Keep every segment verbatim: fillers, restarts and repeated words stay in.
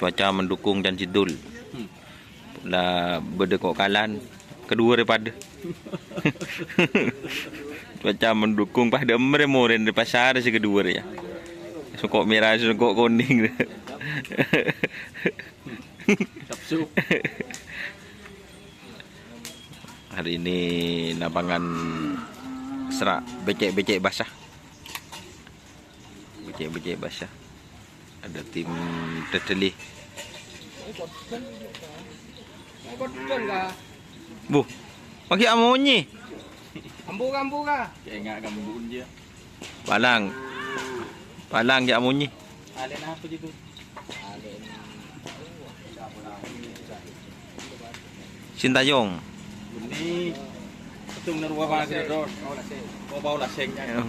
Cuaca mendukung can Sidul. La bâdâ ko' kalan, kaduwâ rè padâ. Cuaca mendukung, pas dâ' emma rè morèn rè pasar sè kaduwâ rè, ya. Songko' mèra, songko' konèng. Sapsu. Hari ini lapangan serak becek-becek basah. Becek-becek basah. Ada tim Dadali. Bu, pagi amonyi. Ambu ka, ambu ka. Kayak nggak kambun dia. Palang. Palang ya amonyi. Alen apa gitu? Sintayong. Ini. Tung nerwa apa gitu, Dor? Oh, Paul Aseng. Ya.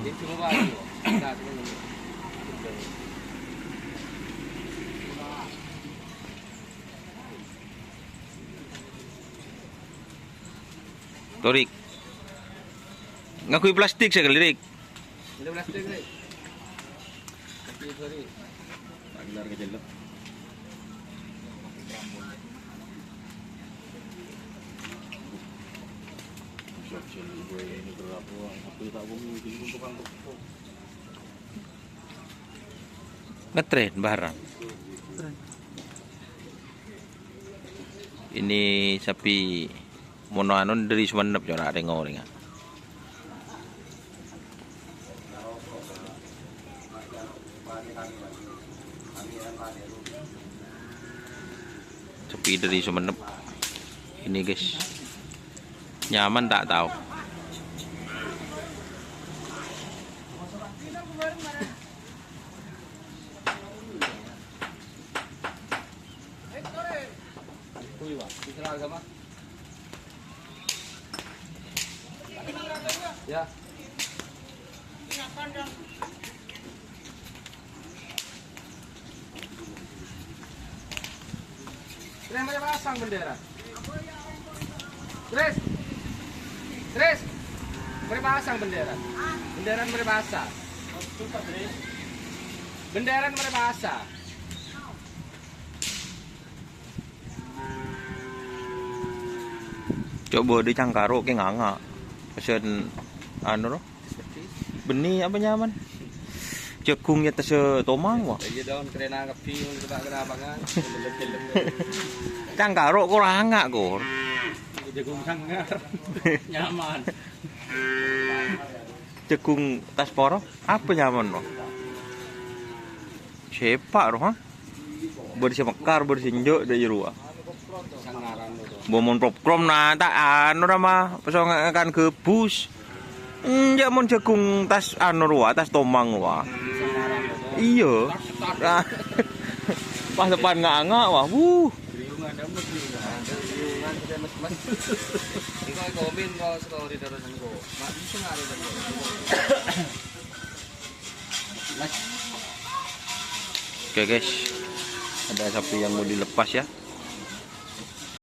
Torik. Ngangguy plastik sakalè, Rik. Ini plastik, Rik. Tapi, sorry. Tak gelar kejelek. Ngetren barang. Ini sapi mono anu dari Sumenep, coba reng-oreng. Sapi dari Sumenep. Ini, guys. Nyaman tak tahu. Ya. Terus, mari pasang bendera. Terus. Terus. Mari pasang bendera. Bendera mari pasang. Bendera mari pasang. Coba di cangkaro ke nganga. Pesen anu, roh. Beni apa nyaman? Jagung ya tes tomang, wah. Iya, Don, kerena ngepi, mun kita kena pangan. Cangkaro kurang nganga, Kor. Jagung sangar. Nyaman. Jagung tas poro, apa nyaman, roh? Sepak, roh, ha? Bersih mekar, bersih enjuk, dek jero, ah. Bo mon popcorn, nah, tak anu, ra, mah, pesongan gabus. Enjak mon jagung tas anu, rowa, tas tomang, rowa. Iya. Pas depan nganga, wah, wuh. Oke, guys, ada sapi yang mau dilepas, ya.